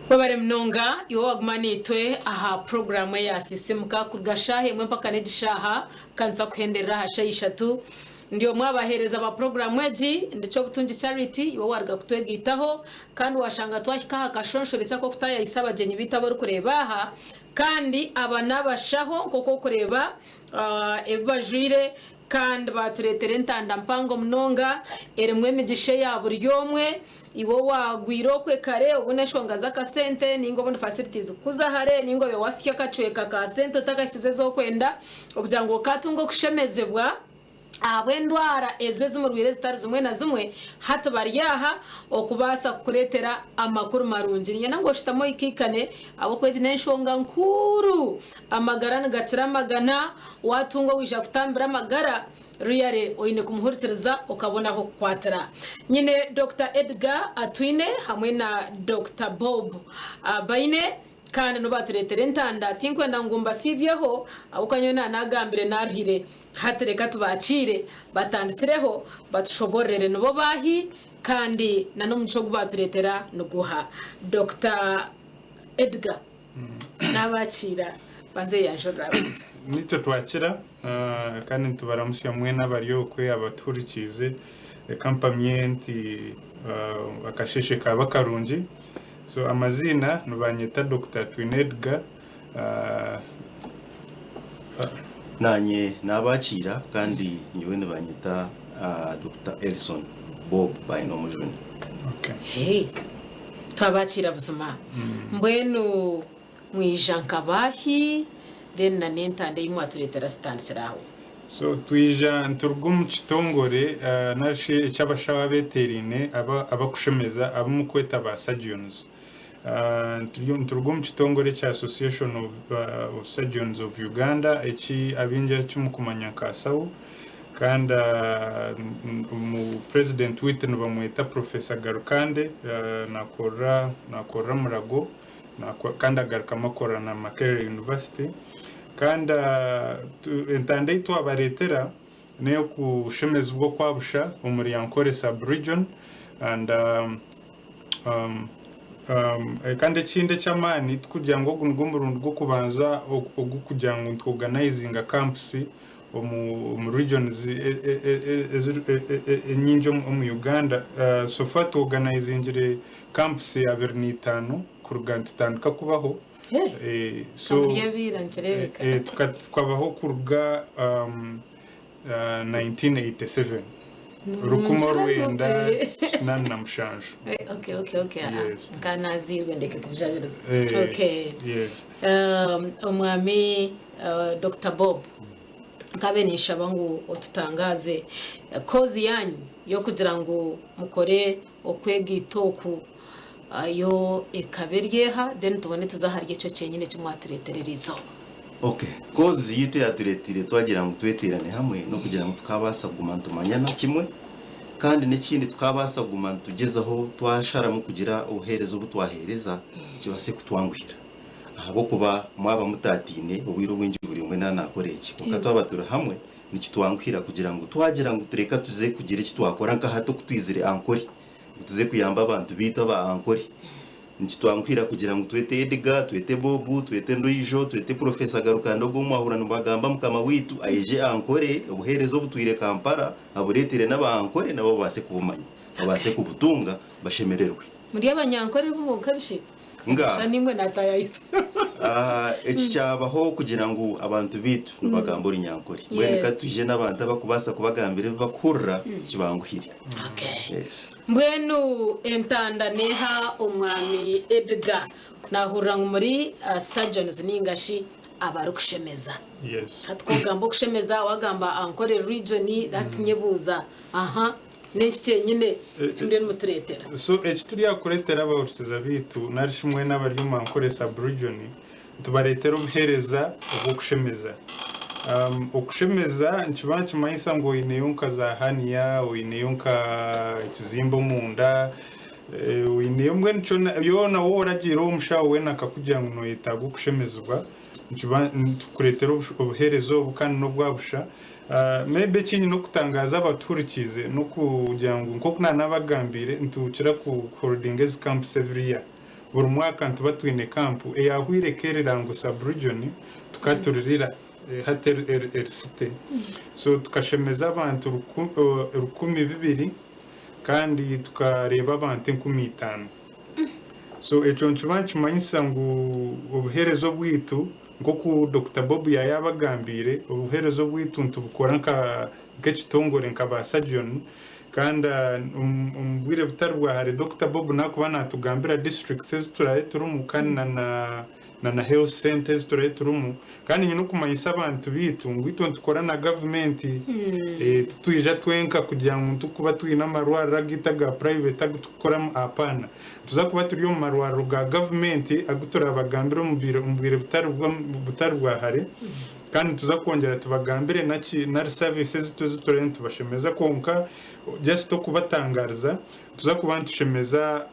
Webare munonga iwe owaguma naitwe aha puroguraamu eya Sisiimuka kuruga shaaha emwe mpaka n'egi shaaha kandi nituza kuhenderera aha shaaha ishatu. Ndi omwe aha baheereza ba puroguraamu egi, ndi Kyobutungi Charity, iwe owaruga kutwegaitaho kandi washanga twahika aha kashonshorekye ak'okutaayayisa abagyenyi baitu abu orikureeba aha kandi aba n'abashaho nk'oku orikureeba ebi bajwaire Kandi baatureetera entanda mpango munonga erimu emigisha eya buri omwe. Iwe owaagwire okwe kare, obundi enshonga z'akasente nainga obundi facilities kukuza hare nainga obe waasya akacweka ka sente otakahikize ezi orikwenda okugira ngu okaatunga okushemezibwa ahabw'endwara ezo ezi murwaire ezitari zimwe na zimwe, hati bari aha okubaasa kukureetera amakuru marungi. Niinyenda ngu oshutame oikaikane ahabw'okuba egi n'enshonga nkuru. Amagara nigakira amagana, waatunga owaija kutambira amagara, really oine kumuhurikiriza okabona ah'okukwatira. Nyine Dokita Edgar Atwine hamwe na Dokita Bob Baine kandi nibo baatureetera entanda. Tinkwenda ngu mbasiibyeho ahabw'okuba nyowe naanagambire naaruhire. Hati reka tubaakiire batandikireho batushoboororere nibo baahi kandi n'omugisha ogu baatureetera niguuha. Dokita Edgar. Naabakiira banze yanjurire abantu. Naitwe twakira kandi nitubaramutsya mwena abari okwe abatuhurikiize. Reka mpamye nti akasheeshe kaaba karungi. So amaziina nibanyeta Dokita Twine Edgar. Naanye naabakiira kandi nyowe nibanyeta Dokita Elson Bob Bainomujuni. Okay. Twabakiira buzima. Mbwenu mwija nka baahi then na n'entanda ei mwatureetera zitandikire aho. So twija nituruga omu kitongore nari shi eky'abashaho abeeteeraine abakushemeza abu mukweta ba surgeons. Nituruga omu kitongore ekya Association of Surgeons of Uganda eki abaingi eki mukumanya nka ASAU kandi omu president waitu nibamweta Professor Galukande nakorera nakorera Mulago kandi agarukamu akorera na Makerere University kandi entanda ei twabareetera n'ey'okushemezibwa okwa busha omuri Ankole sub region and Kandi ekindi eky'amaani tikugira ngu ogu nigwo murundi gw'okubanza ogw'okugira ngu nituorganizinga camps omu regions enyingi omu Uganda. So far tuorganizingire camps 25 kuruga nitutandika kubaho. So tukabaho kuruga 1987, 1987. Okay, okay, okay. Ah, Yes. Nka naziirwe ndeke kubijabiriza. Eh, Okay. Yes. Omwami Dokita Bob, nkabe ninshaba ngu otutangaaze kozi yanyu y'okugira ngu mukore okwegaita oku yo ekaba eri eha then tubone tuze ahari ekyo kyenyine eki mwatureetera eri izooba. Ok, cause yaitu eyatureteire twagira ngu tweteerane hamwe n'okugira ngu tukaabaasa kuguma nitumanyana kimwe kandi n'ekindi tukaabaasa kuguma nitugyezaho twasharamu kugira obuheereza obu twaheereza kibaase kutwanguhira ahabw'okuba mwaba mutaataine obwire obwingi buri omwe naaba naakora eki kwonka twaba turi hamwe nikitwanguhira kugira ngu twagira ngu reka tuze kugira eki twakora nka hati oku twizire Ankole ngu tuze kuyamba abantu baitu aba Ankole. Nikitwanguhira kugira ngu twete Edgar, twete Bob, twete Ndoijo, twete Professor Garukande ogu omwahura nibagamba Mukama waitu aije Ankole, obuheereza obutwire Kampala abureetere n'aba Ankole nabo babaase kubumanya, babaase kubutunga bashemererwe. Muri Abanyankore bonka bishi? Nga. Shusha nimwe natayayisa. Ah, eki kyabaho kugira ngu abantu baitu nibagamba Orunyankore. Mbwenu ka Yes. twije n'abantu abakubaasa kubagambira ebi bakuhurira kibanguhire. Okay. Yes. Mbwenu entanda neha omwami Edgar nahurira ngu muri surgeons ninga shi abarikushemeza. Yes. Hati ku ogamba okushemeza wagamba Ankole region that nyebuuza aha N'enki kyenyine eki muriyo nimutureetera? So eki turi aha kureetera abahurikiza baitu nari shi mwena abari omu Ankole sub-region, nitubareetera obuheereza obw'okushemeza. Okushemeza nikiba nikimanyisa ngu oineyo nka za hernia, oineyo nka ekizimba omunda, oineyo mbwenu kyona yoona waaba oragiire ow'omushaho weena akakugira ngu noyetaaga okushemezibwa, nikiba nitukureetera obuheereza obu kandi n'obwa busha. Maybe eki nyine okutangaaza abatuhurikiize n'okugira ngu nk'oku naanabagambiire nitukira ku holdinga ezi camps every year. Buri mwaka nituba twine kampu eyahwire Kerirango sub-region tukaturirira hati eri city. So tukashemeza abantu 2000 kandi tukareeba abantu 5000. So ekyo nikiba nikimanyisa ngu obuheereza obwitu nk'oku Dokita Bob yaayabagambiire, obuheereza obwitu nitubukora nk'ekitongore nka ba surgeon kandi omu bwire butari bwa hare Dokita Bob naakuba naatugambira districts ezi turaabe turimu kandi na na health centre ezi turaabe turimu. Kandi nyine okumanyisa abantu baitu ngu itwe nitukora na gavumenti, titwija twenka kugira ngu nitukuba twine amarwariro agaitu aga private agu tukukoramu, apaana. Nituza kuba turi omu marwariro ga gavumenti agu turabagambire omu bwire butari bwa hare kandi nituza kwongyera tubagambire nari service ezi turiyo nitubashemeza kwonka just okubatangariza nituza kuba nitushemeza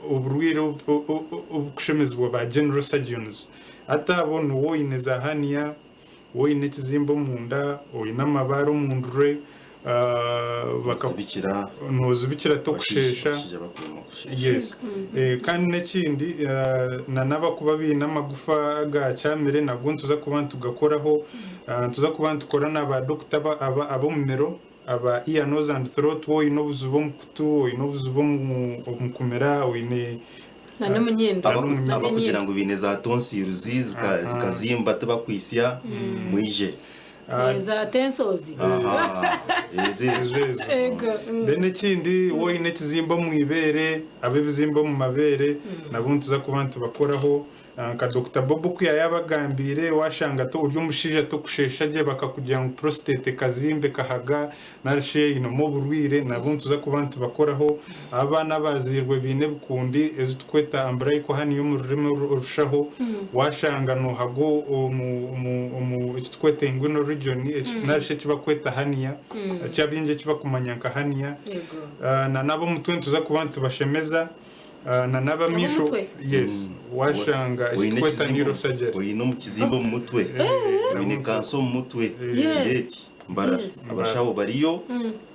oburwaire obukushemezibwa ba general surgeons. Hati abo niwe oine za hernia, oine ekizimba omunda, oine amabaare omu ndure, Nozibikira. Nozibikira tokusheesha. Abashaija bakuremwa kusheesha. Yes. Kandi n'ekindi na n'abakuba baine amagufa agakyamire nago nituza kuba nitugakoraho. Nituza kuba nitukora na ba dokita ab'omumiro aba ear, nose and throat, oine obuzibu omu kutu, oine obuzibu omu kumira, oine Na n'omunyindo. Abakugira ngu baine za tonsils zikazimba tibakwisya, mwije. Za tensors. Aha, ezo ezo. Ezo. Ego. Then ekindi, woine ekizimba omu ibeere, ab'ebizimba omu mabeere nabo nituza kuba nitubakoraho. Nka Dokita Bob oku yayabagambiire, washanga ori omushaija tokushesha gye bakakugira ngu prostate ekazimba ekahaga nari shi einemu oburwaire, nabo nituza kuba nitubakoraho. Abaana abazairwe baine ebikundi ezi tukweta umbilical hernia omu rurimi orushaho, washanga nohaga omu eki tukweta inguinal region nari shi eki bakweta hernia, eki abaingi eki bakumanya nka hernia. Na n'ab'omutwe nituza kuba nitubashemeza. Na n'abamaisho. Ab'omutwe? Yes, washanga Oine ekitukweta ekizimba neurosurgery. Oine omu kizimba omu mutwe, oine kansa omu mutwe, Kireti, Mbarara, abashaho bariyo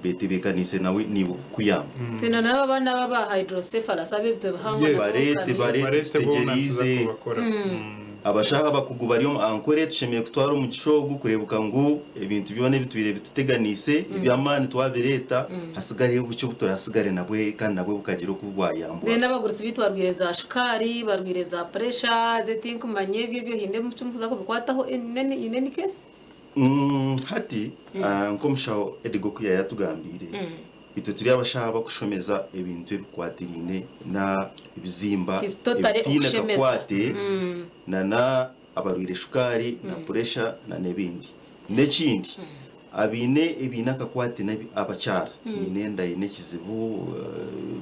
betebeekaniise nawe naiwe kukuyamba. Twine n'abo abaana b'aba hydrocephalus ab'ebitwe bihango nabo Bareete, kare. bareete, Bareete boona tuza tutegyereize. kubakora. Abashaho abakugu bari omu Ankole tushemereire kutwara omugisha ogu kureebuka ngu ebintu byona ebitwire bituteganiise eby'amaani twabireeta, hasigareyo bukye obu turasigare nabwe kandi nabwe bukagira oku bwayambwa. Then abagurusi baitu barwaire za shukaari, barwaire za pressure, they tinkumanya ebyo ebyo haine eki mukuza kubikwataho in any, in any case? Hati nk'omushaho Edgar oku yaayatugambiire, itwe turi abashaho abakushomeza ebintu ebikwatiraine na ebizimba It is totally ebitaine okushemeza. kakwate na na abarwaire shukaari na puresha na n'ebindi. N'ekindi abaine ebiine akakwate n'ebi abakyara baine enda eine ekizibu,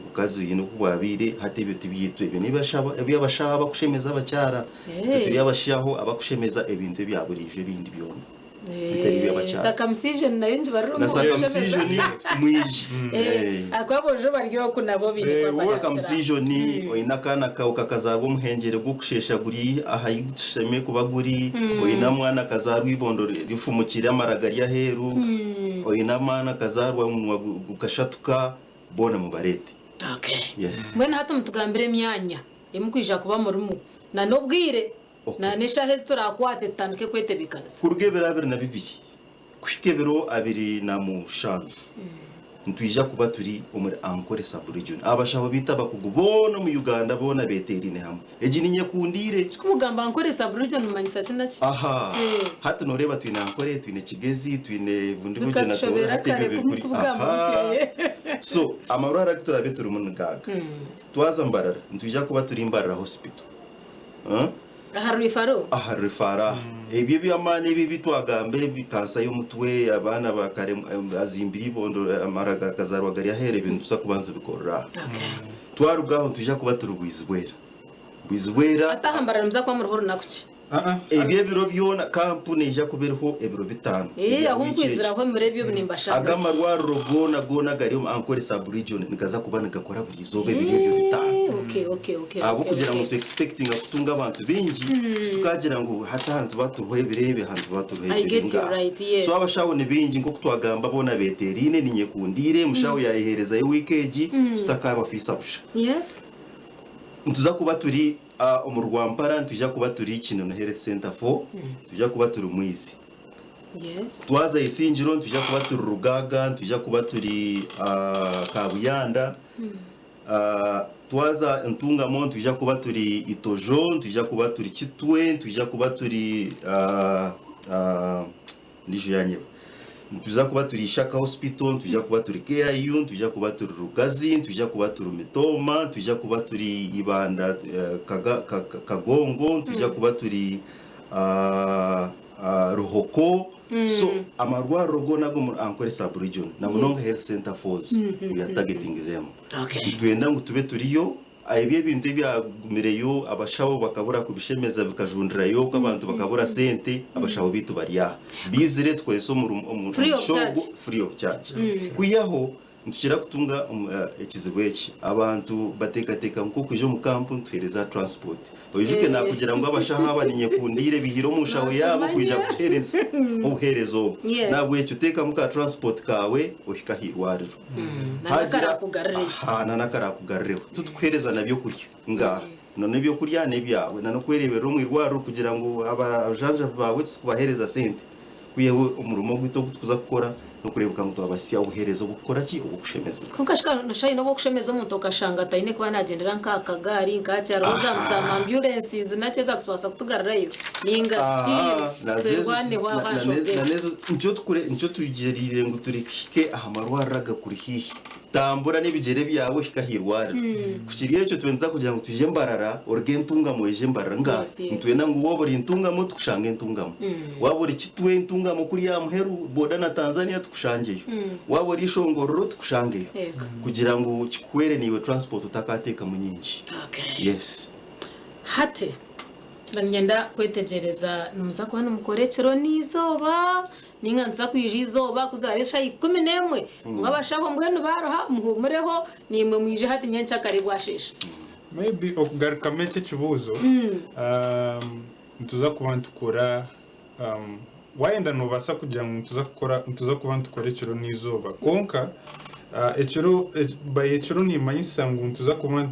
obukazi haine oku bwabaire hati ebyo tibyaitu ebyo n'eby'abashaho abakushemeza abakyara. Itwe turi abashaho abakushemeza ebintu ebya buriijo ebindi byona bitari eby'abakyara. Circumcision nayo nigibarira Na omu kushemeza. circumcision mwije. Ahakuba aboojo bari oku nabo baine kuba Circumcision, oine akaana kawe kakazaarwa omuhengyere gw'okusheesha guri aha i gushemereire kuba guri, oine omwana akazaarwa eibondo rifumukire amara gari aheeru, oine omwana akazaarwa omunwa gukashatuka, boona mubareete. Okay. Yes. Mbwenu hati mutugambire emyanya emukwija kuba murimu na n'obwire na n'eshaaha ezi turakwate tutandike kwetebeekanisa. Kuruga ebiro 22 kuhika ebiro 27 nitwija kuba turi omuri Ankole sub-region. Abashaho baitu abakugu boona omu Uganda boona beteeraine hamwe. Egi ninyekundiire. Kumugamba Ankole sub-region nimanyisa ki na ki? Aha, hati nooreeba twine Ankole, twine Kigezi, twine Bundibugyo na Tooro, Bikatushobera hati kare ebyo biri kuri. kubugamba Aha. mutyo. So, amarwariro agu turaabe turimu ni gaaga. Twaza Mbarara, nitwija kuba turi Mbarara Hospital. Huh? Aha rwifaro? Aha rwifaro aha. Ebyo eby'amaani ebi ebi twagamba ebi, kansa y'omutwe, abaana ba kare azimbire eibondo, amara gakazaarwa gari aheeru, ebyo nituza kuba nitubikorera aha. Twaruga aho nitwija kuba turi Bwizibwera. Bwizibwera. Hati aha Mbarara nimuza kuba muriho runaku ki? Ebyo ebiro byona, kampu neija kuba eriho ebiro bitaano Ee, ebya ahu wiiki egi. nkwiziraho ebiro ebyo nimbashanga. Aga amarwariro goona goona agari omu Ankole sub-region nigaza kuba nigakora buri izooba ebiro ebyo bitaano. Ee, okay, okay, okay, okay, Ahabw'okugira ngu okay. nitu expectinga kutunga abantu baingi, tukagira ngu hati aha nituba turiho ebiro ebi, aha nituba turiho I ebiro get ebi. you Ngaaha. right, yes. So abashaho ni baingi nk'oku twagamba boona beeteeraine, ninyekundiire, omushaho yaayeheerezayo wiiki egi, tutakabafiisa busha. Yes. Nituza kuba turi omu Rwampara, nitwija kuba turi Kinono Health Centre 4, nitwija kuba turi Mwizi. Twaza Isingiro, nitwija kuba turi Rugaaga, nitwija kuba turi Kabuyanda. Twaza Ntungamo, nitwija kuba turi Itojo, nitwija kuba turi Kitwe, nitwija kuba turi Endiijo yaanyeba. Nitwija kuba turi Ishaka Hospital, nitwija kuba turi KIU, nitwija kuba turi Rugazi, nitwija kuba turi Mitooma, nitwija kuba turi Ibanda Kagongo, nitwija kuba turi Ruhoko. So amarwariro goona ag'omuri Ankole sub-region na munonga health center fours, we are targeting them. Nitwenda ngu tube turiyo. Ebyo ebintu ebyagumireyo abashaho bakabura kubishemeza bikajundirayo okwo abantu bakabura sente abashaho baitu bari aha baizire tukozesa Free of omusho ogu charge. free of charge kwihaho nitukira kutunga ekizibu eki abantu bateekateeka ngu kwija omu kampu nituheereza transport oijuke nakugira ngu abashaho aba ninyekundiire baihire omu nshaho yaabo kwija kutuheereza obuheereza obu nahabwekyo teekamu ka transport kaawe ohike aha irwariro. Hagira aha na n'akarakugarurireho titukuheereza na by'okurya ngaha na n'ebyokurya n'ebyawe na n'okwereeberera omu irwariro kugira ngu abajanjabi baawe titukubaheereza sente kwihaho omurimo ogwaitu ogu tukuza kukora n'okureebeka ngu twabahitsya obuheereza obw'okukora ki obw'okushemeza. Kwonka shi noshusha haine obw'okushemeza omuntu okashanga ataine kuba naagyendera nk'aha kagaari nk'aha kyaro hariho za ambulences naki ezakubaasa kutugarurayo ninga still twerwaneho aha nshonga egi. Nikyo tugyereire ngu turihike aha marwariro agakuri haihi. Tambura n'ebigyere byawe ohike aha irwariro. Kukiri ekyo twenda kugira ngu twije Mbarara, oruge Ntungamo oije Mbarara. Nga nitwenda ngu waaba ori Ntungamo tukushange Ntungamo. Waaba ori Kitwe Ntungamo kuriya aha muheru boda na Tanzania tukushangyeyo. Waaba ori Ishongororo tukushangeyo. Kugira ngu kikuhwere naiwe transport otakateekamu nyingi. Yes. Hati Niinyenda kwetegyereza nimuza kuba nimukora ekiro n'eizooba nainga nituza kwija eizooba ku ziraabe eshaaha 11 ngu abashaho mbwenu baaruha muhuumureho naimwe mwije hati nyenkyakare bwasheesha. Maybe okugarukamu eki ekibuuzo, nituza kuba nitukora Waayenda noobaasa kugira ngu nituza kukora nituza kuba nitukora ekiro n'eizooba kwonka ekiro by ekiro niimanyisa ngu nituza kuba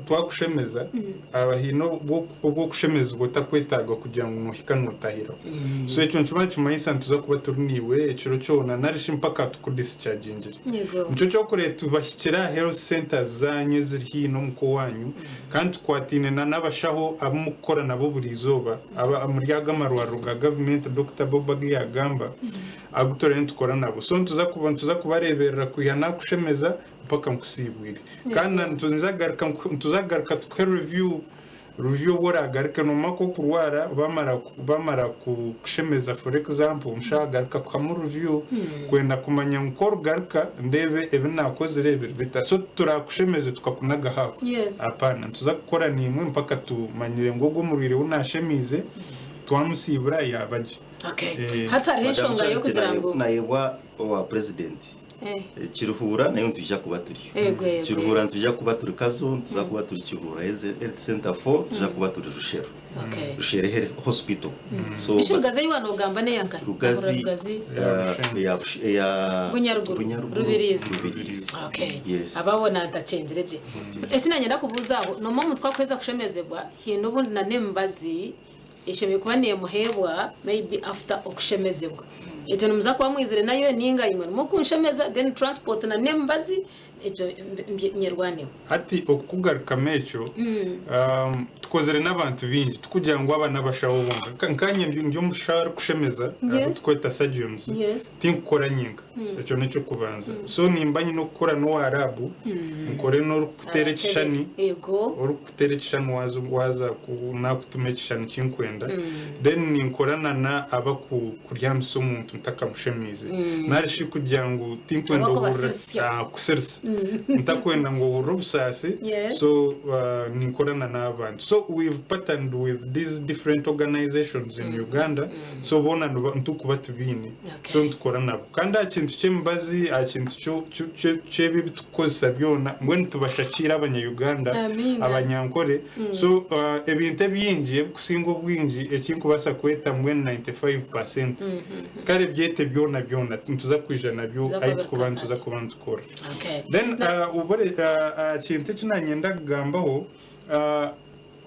twakushemeza haba haine obw'okushemezibwa otakwetaaga kugira ngu noohika nootahiraho. So ekyo nikiba nikimanyisa nituza kuba turi naiwe ekiro kyona nari shi mpaka tukudisikyagingire. Nikyo ky'okureeba tubahikire aha health centres zaanyu eziri haihi n'omuka owaanyu kandi tukwataine na n'abashaho abu murikukora nabo buri izooba. Aba omuri ago amarwariro ga gavumenti Dokita Bob agu yagamba agu turiyo nitukora nabo. So nituza kuba nituza kubareeberera kwiha nakushemeza mpaka nkusiibwire. Kandi na nituza kugaruka nituza kugaruka tukuhe review review obu oragaruke noomanya ku okurwara bamara bamara kukushemeza for example omushaho agaruka akuhamu review kwenda kumanya ngu ku orugaruka ndeebe ebi naakozire biri bita. So titurakushemeze tukakunagaho aho. Yes. Apana, nituza kukora naimwe mpaka tumanyire ngu ogu omurwaire ou naashemeize twamusiibura yaaba gye. Okay. Eh. Hati hariho Madam enshonga Charity y'okugira ngu nayebwa owa president Eh. Kiruhura nayo nitwija kuba turiyo. Ego, ego, Kiruhura nitwija kuba turi Kazo, nituza kuba turi Kiruhura Health Center 4, nituza kuba turi Rushero. Okay. Rushere Health Hospital. So Ishi Rugazi ei waanogamba n'eya nkahi? Rugazi Rugazi. eya eya Bunyaruguru. Bunyaruguru Rubirizi. Rubirizi. Okay. Yes. Abaho nantakyengire gye. Eki nanyenda kubuuza aho, noomanya omuntu ku arikuheza kushemezebwa, haine obundi na n'emibazi eshemereire kuba neemuheebwa maybe after okushemezebwa. Egyo nimuza kuba mwizire nayo ninga imwe nimwo kunshemeza then transport na n'emibazi Ekyo nyerwaneho. Hati okukugarukamu ekyo, tukozire n'abantu baingi tikugira ngu aba n'abashaho bonka. Nkanye ndi omushaho arikushemeza abu tukweta surgeons, tinkukora nyenka. Ekyo n'eky'okubanza. So nimba nyine okukora n'owa lab, nkore n'orikukuteera ekishushani, orikukuteera ekishushani waaza naakutuma ekishushani ki nkwenda. Then ninkora na n'abakuryamisa omuntu ntakamushemeize. Nari shi kugira ngu tinkwenda ohurira kusirisa ntakwenda ngu ohurire obusaasi so ninkorana n'abantu so we've partnered with these different organizations in Uganda so boona nitukuba tubaine so nitukora nabo kandi aha kintu ky'emibazi aha kintu ky'ebi ebi tukukozesa byona mbwenu tubashakiire abanya Uganda abanyankore so ebintu ebingi ebikusinga obwingi ekinkubaasa kweta mbwenu 95% Kare byete byona byona nituza kwija nabyo Nituza ahi kuba tukuba nituza kuba nitukora. Then ubure kintu eki nanyenda kugambaho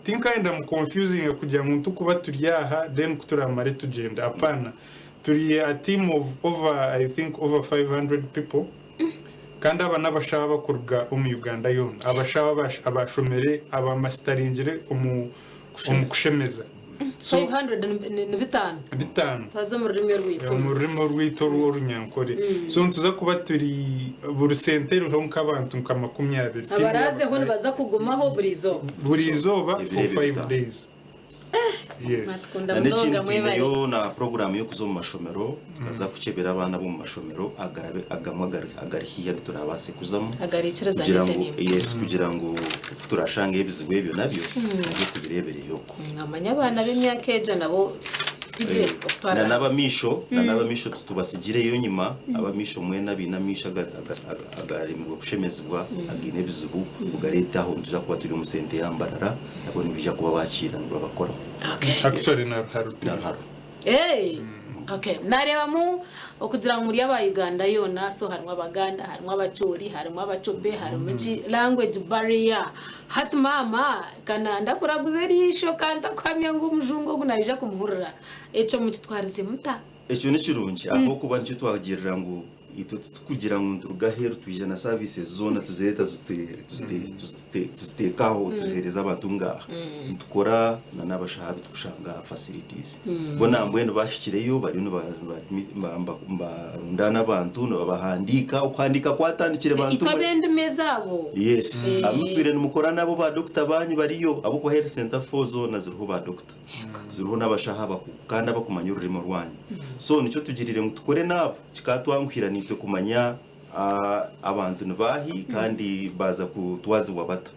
Tinkayenda mu confusinga kugira ngu nitukuba turi aha then ku turamare tugyende. Apana. Turi a team of over I think over 500 people kandi aba n'abashaho abakuruga omu Uganda yoona. Abashaho abashomire, abamasitaringire omu omu kushemeza. So 500 ni 500. 500. Twaza omu rurimi orwaitu. Omu rurimi orwaitu orw'Orunyankore. So nituza kuba turi buri senta eriho nk'abantu nka 20. Abaraazeho nibaza kugumaho buri izooba. Buri izooba Ebiro for ebi 5 bitaano. days. Yes. Mwatukunda Na n'ekindi munonga mwebare. twineyo na puroguraamu y'okuza omu mashomero tukaza kukyebera abaana b'omu mashomero agarabe agamwe agari agari haihi agu turaabaase kuzamu Agariikiriza kugira n'ekyo ngu nimwe. yes kugira ngu ku turashangayo ebizibu ebyo nabyo nabyo tubireebereyo okwo. Noomanya abaana b'emyaka egyo nabo tigye okutwara Na n'abamaisho na n'abamaisho titubasigireyo enyima abamaisho mwena abaine amaisho agaremirwe kushemezibwa againe ebizibu mugareete aho nituza kuba turi omu sente ya Mbarara nabo nibaija kuba bakiira nibabakoraho. Okay. Actually na Ruharo Na turiyo. Ruharo. Hey! Okay. Nareebamu okugira ngu muri aba Uganda yoona so harimu Abaganda, harimu Abacholi, harimu Abachobe, harimu ki language barrier. Hati maama ka ndakuraguza eriisho ka ntakuhamya ngu omujungu ogu naija kumuhurira. Ekyo mukitwarize muta? Ekyo ni kirungi ahabw'okuba nikyo twagirira ngu itwe titukugira ngu nituruga aheeru twija na services zoona tuzireeta tuziteeka aho tuziheereza abantu ngaaha. Nitukora na n'abashaho abu turikushanga aha facilities. Bo nambwenu bahikireyo bariyo nibarundaana abantu nibabahandiika, okuhandiika kwatandikire bantu Itwe mwe. ab'endimi ezaabo. Yes, abu mutwire nimukora nabo ba doctor banyu bariyo ahabw'okuba health center four zoona ziriho ba doctor. Ziriho n'abashaho abakugu kandi abakumanya orurimi rwanyu. So nikyo tugirire ngu tukore n'abo kikatwanguhira naitwe kumanya abantu ni baahi kandi baaza kutwazibwa bata.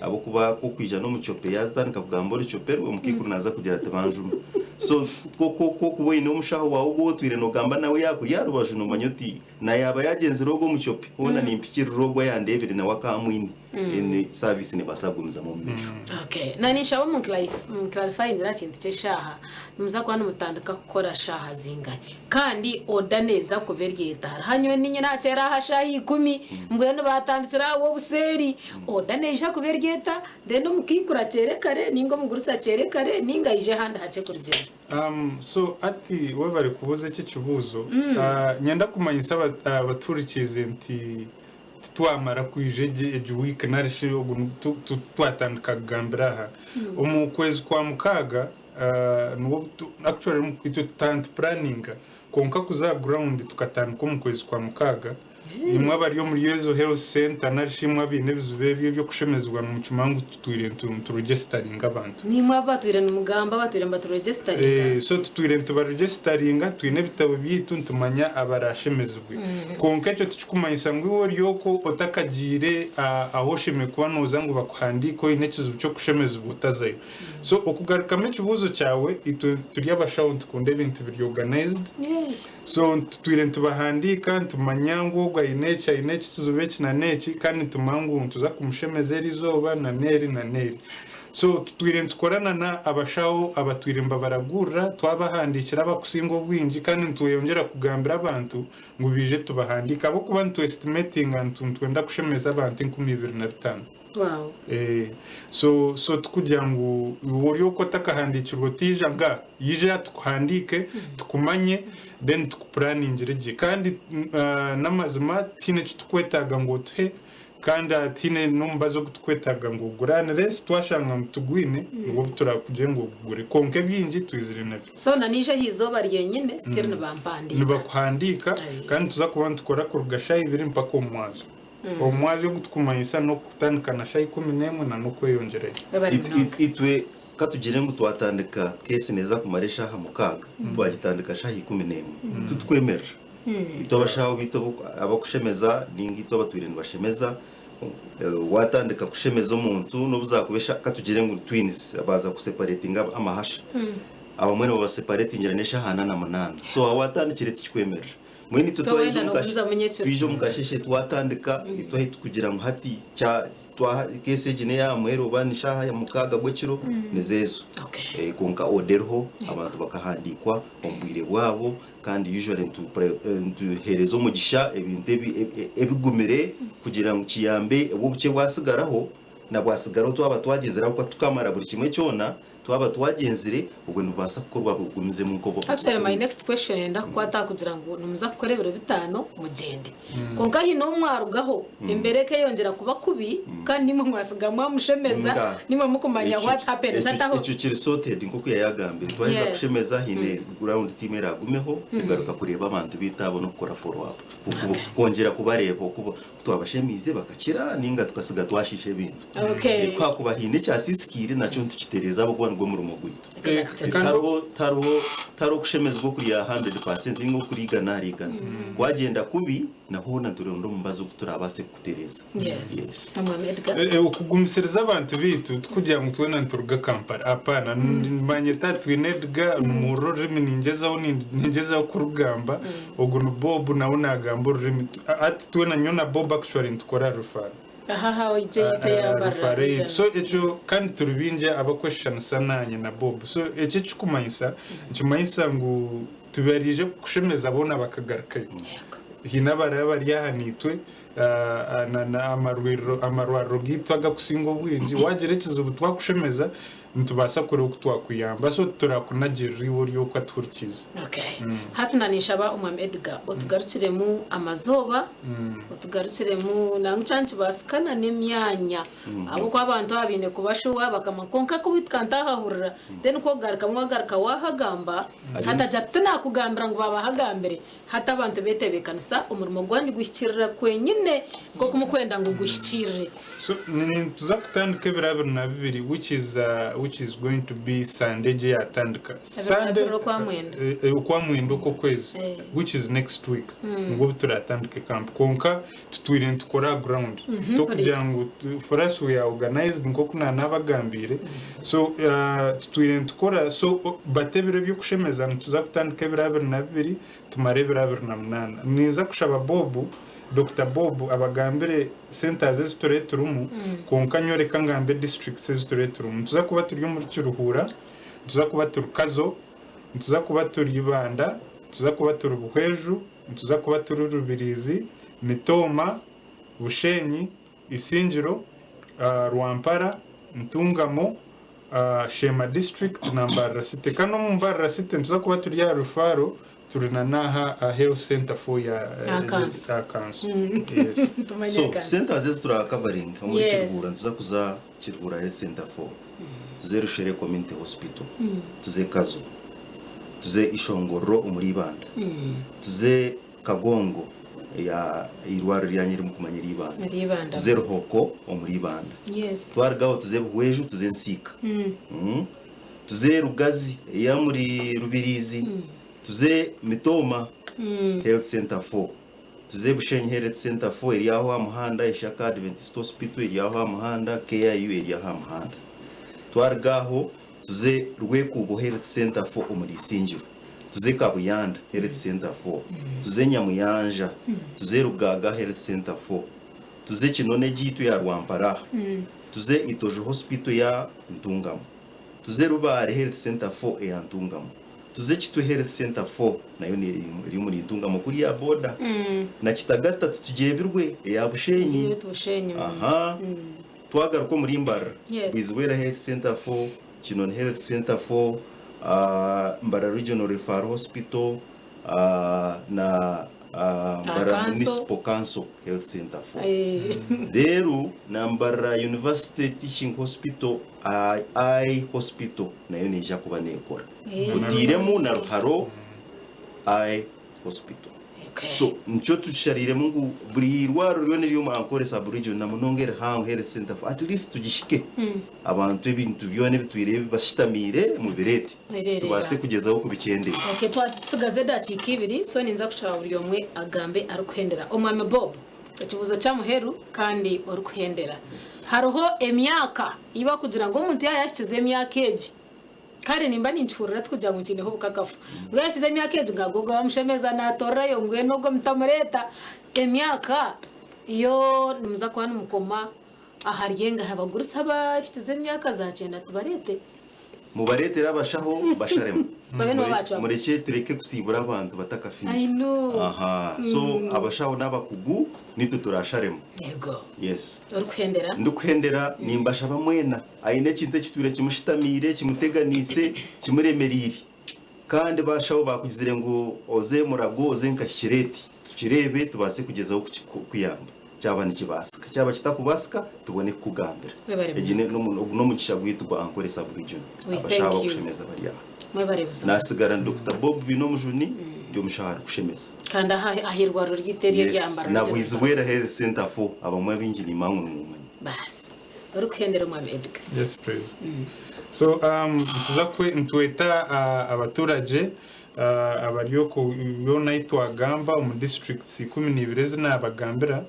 Ahabw'okuba ku okwija n'omucope yaatandika kugamba orucope rwe, omukaikuru naaza kugira ati banjuma. So ku okuba oine omushaho waawe ogu otwire noogamba nawe yaakuri aha rubaju noomanya oti na yaaba yaagyenzire ogwo omucope hoona nimpikirira ogwo ayandeebire nawe akaamwine. Then service nebaasa kugumizamu omu maisho. Okay. Na ninshaba munclarifyingire aha kintu ky'eshaaha. Nimuza kuba nimutandika kukora shaaha zingahi? Kandi order neeza kuba eri eta? Hariho nyowe niinye naakyera aha shaaha ikumi, mbwenu baatandikira aho obuseeri. Order neija kuba eri eta? Then omukaikuru akyere kare nainga omugurusi akyere kare nainga aije ahandi hakye kurugiirira? So ati webare kubuuza eki ekibuuzo. Nyenda kumanyisa abatuhurikiize nti Titwamara kwija egi wiiki nari shi ogu twatandika kugambira aha. Omu kwezi kwa mukaaga nibwo actually itwe nitupuraninga kwonka kuza aha ground tukatandika omu kwezi kwa mukaaga. Imwe abari omuri ezo health center nari shi imwe abaine ebizibu ebyo eby'okushemezibwa nimukimanya ngu tutwire nituregisitaringa abantu. Niimwe abu batwire nimugamba abatwire nibaturegisitaringa? So tutwire nitubaregisitaringa, twine ebitabo byaitu nitumanya abaraashemezibwe. Kwonka ekyo tikikumanyisa ngu iwe ori okwo otakagiire ahu oshemereire kuba nooza ngu bakuhandiike oine ekizibu ky'okushemezibwa otazayo. So okugarukamu ekibuuzo kyawe, itwe turi abashaho nitukunda ebintu biri organised. So tutwire nitubahandiika nitumanya ngu ogu aine eki, aine eki, ekizibu eki na n'eki kandi nitumanya ngu nituza kumushemeza eri izooba na n'eri na n'eri. So tutwire nitukorana na abashaho abatwire nibabaragurira, twabahandiikira abakusinga obwingi kandi nitweyongyera kugambira abantu ngu baije tubahandiike ahabw'okuba nitu estimatinga ntu nitwenda kushemeza abantu 2005. Wow. So so tikugira ngu iwe ori okwo otakahandiikirwe otaija nga ija tukuhandiike tukumanye then tukupuraaningire gye kandi n'amazima tihaine eki tukwetaaga ngu otuhe Kandi tihaine n'omubazi ogu turikwetaaga ngu ogure unless twashanga ngu tigwine nibwo obu turakugire ngu ogugure. Kwonka ebingi twizire nabyo. So na naija aha izooba ryenyine still nibampandiika. Nibakuhandiika kandi nituza kuba nitukora kuruga shaaha ibiri mpaka omu mwazyo. Omu mwazyo ogu tukumanyisa n'okutandika na shaaha 11 na n'okweyongyerayo. Webare munonga. Itwe ka tugire ngu twatandika keesi neeza kumara eshaaha 6, twagitandika shaaha 11, titukwemerera. Itwe abashaho baitu abakushemeza ninga itwe abatwire nibashemeza, watandika kushemeza omuntu n'obu zaakuba eshaaha, ka tugire ngu twins baaza kuseparetinga amahasha, abamwe nibabaseparetingira n'eshaaha ana na munaana. So aho watandikire tikikwemerera. Mbwenu itwe So wenda nogumizamu nyekiro. twija omu kasheshe twatandika, itwe ahi tukugira ngu hati keesi egi n'eya muheru oba ni shaaha ya 6 gw'ekiro, nizo ezo. Kwonka oda eriho, abantu bakahandiikwa omu bwire bwabo. Kandi usually nituheereza omugisha ebintu ebigumire kugira ngu kiyambe obu obukye bwasigaraho Na bwasigaraho twaba twagyenzire ahabw'okuba tukamara buri kimwe kyona, twaba twagyenzire, obwo nibubaasa kukorwa bugumizemu nk'obu. Actually my next question neyenda kukwata aha kugira ngu nimuza kukora ebiro bitaano mugyende. Kwonka haine obu mwarugaho embeera ekeyongyera kuba kubi kandi naimwe mwasiga mwamushemeza Nga. naimwe mukumanya Ekyo- what happens ekyo- hati aho ekyo kiri sorted nk'oku yayagambire twaheza kushemeza haine ground team eragumeho kugaruka kureeba abantu baitu abo n'okukora follow up kwongyera kubareeba oku ku twabashemiize bakakira ninga tukasiga twashiisha ebintu. Ku hakuba haine ekyasiisikiire nakyo nitukitereeza ahabw'okuba nigwo murimo gwaitu. Tihariho tihariho tihariho okushemezibwa okuri aha hundred percent ninga okuri igana ahari igana. Kwagyenda kubi na hoona nituronda omubazi ogu turaabaase kukutereeza. Yes. Okugumisiriza abantu baitu tikugira ngu twena nituruga Kampala apaana manye ta twine Edgar nimuhurira orurimi ningyezaho ningyezaho kurugamba ogu ni Bob nawe nagamba orurimi hati twena nyowe na Bob actually nitukora aha Rufaro Ahaha oije yaitu eya Mbarara Rufaro region. so ekyo kandi turi baingi abakweshushanisa nanye na Bob so eki ekikumanyisa nikimanyisa ngu tibaraije kukushemeza boona bakagarukayo haine abaraba bari aha naitwe amarwariro gaitu agakusinga obwingi wagira ekizibu twakushemeza nitubaasa kureeba oku twakuyamba so titurakunagirira iwe ori okwo atuhurikiize. Okay. Hati na ninshaba Omwami Edgar otugarukiremu amazooba, otugarukiremu nangwa kyaba nikibaasika na n'emyanya ahabw'okuba abantu aba baine kuba shuwa bakamanya kwonka ku bituka ntahahurira then ku okugarukamu wagaruka waahagamba hatagira ati tinakugambira ngu baabahagambire. Hati abantu betebeekanisa omurimo gwanyu guhikiirira kwenyine nk'oku mukwenda ngu guhikiirire. So nituza kutandika ebiro 22 which is which is going to be Sunday egyo eyatandika. Ebiro na bibiri Okwamwenda. Okwamwenda okw'okwezi which is next week nibwo obu turatandike camp kwonka tutwire nitukora aha ground tokugira ngu for us we are organized nk'oku nanabagambiire so tutwire nitukora so but ebiro eby'okushemeza nituza kutandika ebiro 22 tumare ebiro 28. Ninza kushaba Bob, Dokita Bob abagambire centres ezi turiyo turimu kwonka nyowe reka ngambe districts ezi turiyo turimu. Nituza kuba turi omuri Kiruhura, nituza kuba turi Kazo, nituza kuba turi Ibanda, nituza kuba turi Buhweju, nituza kuba turi Rubirizi, Mitooma, Bushenyi, Isingiro, Rwampara, Ntungamo, Sheema District na Mbarara City. Kandi omu Mbarara City nituza kuba turi aha Rufaro turi na n'aha Health Centre for ya Aha kanso. aha kanso. Yes. Tumanye So kanso. centers ezi turakavaringa omuri Kiruhura nituza kuza Kiruhura Health Centre 4, tuze Rushere Community Hospital, tuze Kazo, tuze Ishongororo omuri Ibanda, tuze Kagongo eya eirwariro ryanyu eri murikumanya eri Ibanda, Eri Ibanda. tuze Ruhoko omuri Ibanda, twaruga aho tuze Buhweju tuze Nsiika, tuze Rugazi eya omuri Rubirizi, tuze Mitooma Health Centre 4, tuze Bushenyi Health Centre 4 eri aho aha muhanda, Ishaka Adventist Hospital eri aho aha muhanda, KIU eri aho aha muhanda. Twaruga aho tuze Rwekuubo Health Centre 4 omuri Isingiro. Tuze Kabuyanda Health Centre 4, tuze Nyamuyanja, tuze Rugaaga Health Centre 4, tuze Kinoni egyaitu ya Rwampara aha, tuze Itojo Hospital ya Ntungamo, tuze Rubaare Health Centre 4 eya Ntungamo, tuze Kitwe Health Centre 4 nayo eri omuri Ntungamo kuriya aha boda, na Kitagata titugyebirwe eya Bushenyi. Aha. Twagaruka omuri Mbarara, Bwizibwera Health Centre 4, Kinoni Health Centre 4, Mbarara Regional Referral Hospital na Mbarara Municipal Council Health Centre 4. Reero na Mbarara University Teaching Hospital Eye Hospital nayo neija kuba neekora. Oteiremu na Ruharo Eye Hospital. So nikyo tushariiremu ngu buri irwariro ryona eriri omu Ankole sub region na munonga erihango health center at least tugihike abantu ebintu byona ebitwire bibashitamiire mubireete tubaase kugyezaho kubikyendeeza. Okay, twatsigaza edakiika ibiri so ninza kushaba buri omwe agambe arikuhendera. Omwami Bob, ekibuuzo ky'amuheru kandi orikuhendera. Hariho emyaka ei barikugira ngu omuntu yaaba yaahikize emyaka egi, Kare nimba ninkihurira tikugira ngu nkiineho obukakafu. Mbwenu yakiza emyaka egi ngu ogwo bamushemeza naatorerayo mbwenu ogwo mutamureeta. Emyaka yo nimuza kuba nimukoma ahari engahi abagurusi abahikize emyaka za kyenda tibareete? Mubareetere abashaho basharemu. Babe nibo baacwamu. Murekye tureke kusiibura abantu batakafiire. I know. Aha. So abashaho n'abakugu nitwe turaasharemu. Yego. Yes. Orikuhendera? Ndikuhendera nimbashaba mwena aine ekintu ekitwire kimushitamiire, kimuteganiise, kimuremereire. Kandi bashaho bakugizire ngu oze Murago oze nka Kireeti tukireebe tubaase kugyezaho kukuyamba kyaba nikibaasika. Kyaba kitakubaasika tubone kukugambira. Webare Egi munonga. ogu n'omugisha gwaitu gwa Ankole Sub Region. We Abashaho thank you. abakushemeza bari aha. Mwebare buzima. Nasigara ndi Dokita Bob Binomujuni ndi omushaho arikushemeza. Kandi aha ah'eirwariro ryaitu eri erya Yes. Mbarara Na General Bwizibwera Health Centre 4 abamwe abaingi nimanya ngu nimumanya. Baasi. Orikuhendera Omwami Edgar. Yes, please. So nituza kwe nitweta abaturage abari oku yoona ahi twagamba omu districts 12 ezi nabagambira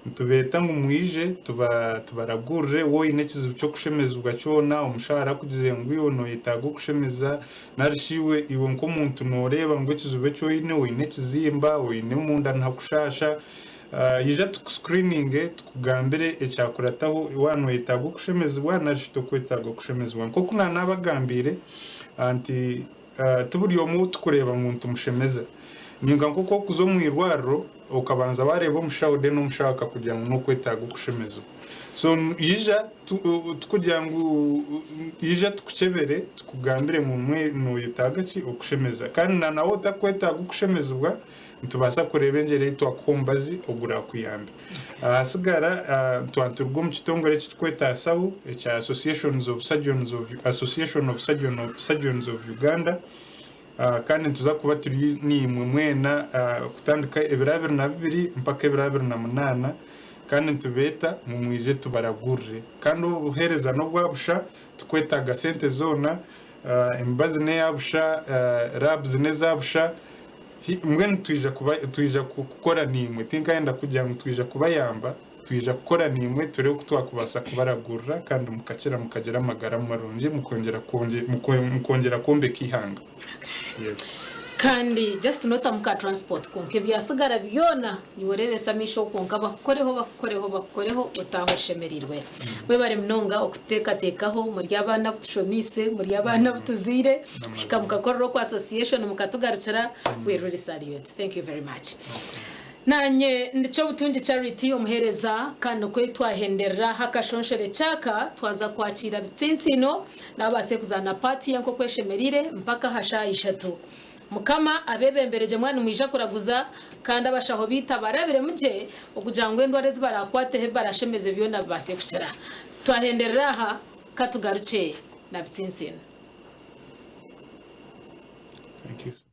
nitubeeta ngu mwije tuba tubaragurire waaba oine ekizibu ky'okushemezibwa kyona omushaho arakugizire ngu iwe noyetaaga okushemeza nari shi iwe iwe nk'omuntu noreeba ngu ekizibu eki oine oine ekizimba oine omunda nihakushaasha Ija tukuscreeninge tukugambire ekyakurataho waaba noyetaaga okushemezibwa nari shi tokwetaaga okushemezibwa. Nk'oku naanabagambiire nti ti buri omwe ou tukureeba ngu nitumushemeza. Ninga nk'oku orikuza omu irwariro okabanza waareeba omushaho then omushaho akakugira ngu nokwetaaga okushemezibwa. So ija tikugira ngu ija tukukyebere tukugambire ngu noyetaaga ki okushemeza. Kandi na nawe otakwetaaga okushemezibwa Nitubaasa kureeba engyera ei twakuha omubazi oguraakuyambe. Ahasigara, twaba nituruga omu kitongore eki turikweta ASAU, ekya Associations of Surgeons of Association of Surgeon of Surgeons of Uganda, kandi nituza kuba turi naimwe mwena kutandika ebiro 22 mpaka ebiro 28, kandi nitubeeta ngu mwije tubaragurire. Kandi obuheereza n'obwa busha, tikwetaaga sente zoona, emibazi n'eya busha, labs n'eza busha. Mbwenu twija kuba twija kukora naimwe, tinkayenda kugira ngu twija kubayamba, twija kukora naimwe tureebe oku twakubaasa kubaragurira kandi mukakira mukagira amagara marungi mukongyera mukongyera kwombeka eihanga. Yego. Kandi just notamu ka transport kwonka ebyasigara byona iwe oreebesa amaisho kwonka bakukoreho bakukoreho bakukoreho otaahe oshemereirwe. Mwebare munonga okututeekateekaho, muri abaana abu tushomiise, muri abaana abu tuzaire, kuhika mukakorera oku association mukatugarukira, we really salute. Thank you very much. Naanye ndi Kyobutungi Charity omuheereza, kandi nikwo twahenderera aha akashonshore kyaka, twaza kwakiira Bitsintsiino nawe abaase kuzaana part ye nk'oku eshemereire mpaka aha shaaha ishatu. Mukama abeebembere gye mwaba nimwija kuraguza, kandi abashaho baitu abarabiremu gye, okugira ngu endwara ezi baraakwateho ebi baraashemeze byona bibaase kukira. Twahenderera aha, ka tugarukye na Bitsintsino. Thank you.